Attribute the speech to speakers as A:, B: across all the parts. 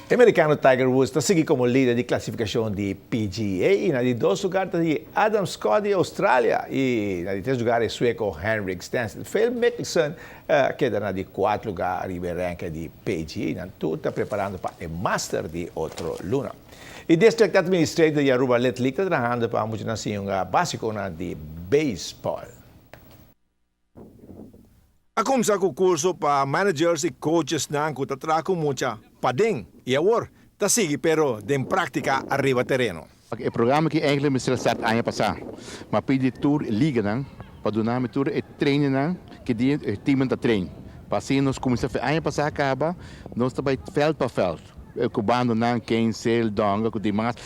A: E mericano Tiger Woods ta sigui como lider di clasificacion di PGA y na di dos lugar ta di Adam Scott di Australia y na di tres lugar e sueco Henrik Stenson. Phil Mickelson a keda na di cuatro lugar riba e ranking di PGA. Nan tur ta preparando pa e Master di otro luna. E District Administrator di Aruba Little League ta trahando pa muchanan siña un basiconan di baseball. A kumsa ku kurso pa managers i coachesnan ku ta traha ku mucha paden i awor ta sigui pero den práktika ariba tereno.
B: E programa aki eigenlijk mester a start aña pasá, ma pidi tur e liganan pa duna mi tur e trainingnan ki dia e teamnan ta train. Pa asina nos kuminsá fe aña pasá kaba nos ta bai veld pa veld ku bandonan, Kensel, Donga ku dimas.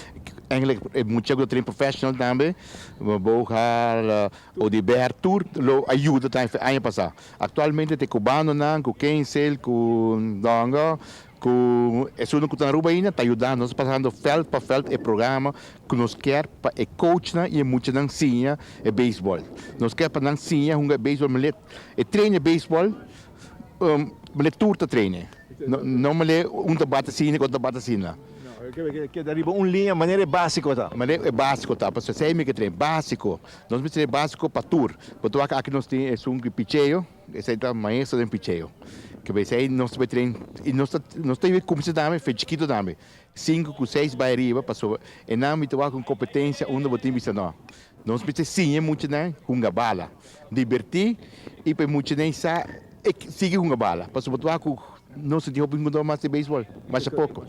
B: Eigenlijk e mucha ku ta train professional tambe, Bogar, Odibert tur lo a yuda tambe fe aña pasá. Aktualmente ta e kubanonan ku Kensel, ku Dongo, ku esunnan ku ta na Aruba ainda ta yudando. Nos ta pasando vèlt pa vèlt e programa ku nos kier pa e coachnan i e muchanan siña e beisbòl. Nos kier pa nan siña hunga e beisbòl mele e train e beisbòl mele tur ta train e. No mele un ta bati asina i otro ta bati asina.
A: Keda riba un liña manera e básiko ta.
B: Manera e básiko ta. Pasobra esei mi ke train básiko. Nos mester e básiko pa tur. Bo ta wak aki nos tin esun ku picheo, esei ta maestro den picheo. Ke bay esei nos ta bay train i nos ta nos ta kumsa tambe fe chikito tambe. Sinku ku seis bay ariba pasobra e nan mi ta wak un kompetensia unda bo tin bisa no. Nos mester siña e muchanan hunga bala, dibertí i pa e muchanan sa e sigui hunga bala pasobra bo ta wak ku Nos tin hopi hungador mas di beisbol, masha poko.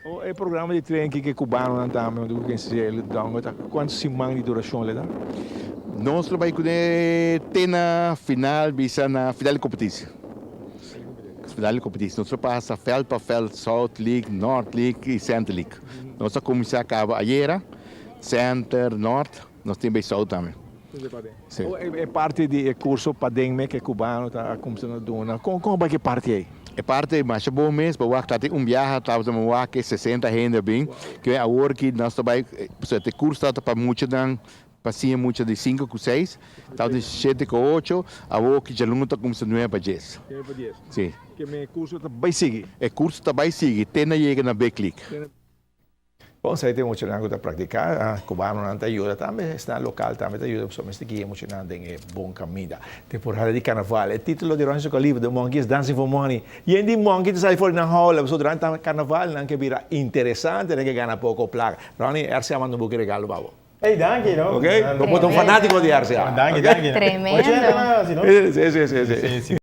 A: O e programa di tren ki ke cubanonan tambe huntu ku Kensiel Dongo ta kuantu siman di durashon le ta?
B: Nos lo bai kuné te na final bisa na final di kompetisi. Final di kompetisi. Nos lo pasa vèlt pa vèlt, South League, North League i Center League. Nos a kuminsá kaba ayera, Center, North, nos tin bai South tambe.
A: Sí. E parti di e curso paden me ke cubano ta cuminsa na duna, con con bai ke parti ei?
B: E parti ei masha bon mes, pa wak ta tin un biaha tabata mi wak ke 60 hende a bin, ke awor ki nos ta bai, pasobra e curso tabata pa muchanan, pa siña mucha di sinku ku seis, tabata di shete ku ocho, awor ki djalungu ta cuminsa nuebe pa dies.
A: Nuebe pa dies.
B: Sí.
A: Ke me curso ta bai sigui?
B: E curso ta bai sigui te na yega na big league.
A: Bon, esei ta e muchanan ku ta praktiká. Kubanonan ta yuda tambe, esnan lokal tambe ta yuda pasobra mester guia e muchanan den e bon kaminda. Temporada di karnaval, e título di Ronnie Sokalivo, The Monkey is Dancing for Money. Yen di monkey ta sali for di nan houla pasobra durante karnaval nan ke bira interesante, nan ke gana poko plaka. Ronnie, RCA manda un buki regalo pa bo.
C: Ey, danki no.
A: Ok, bo por ta un fanátiko di RCA.
C: Danki, danki.
D: Tremendo.
A: Sí, sí, sí, sí.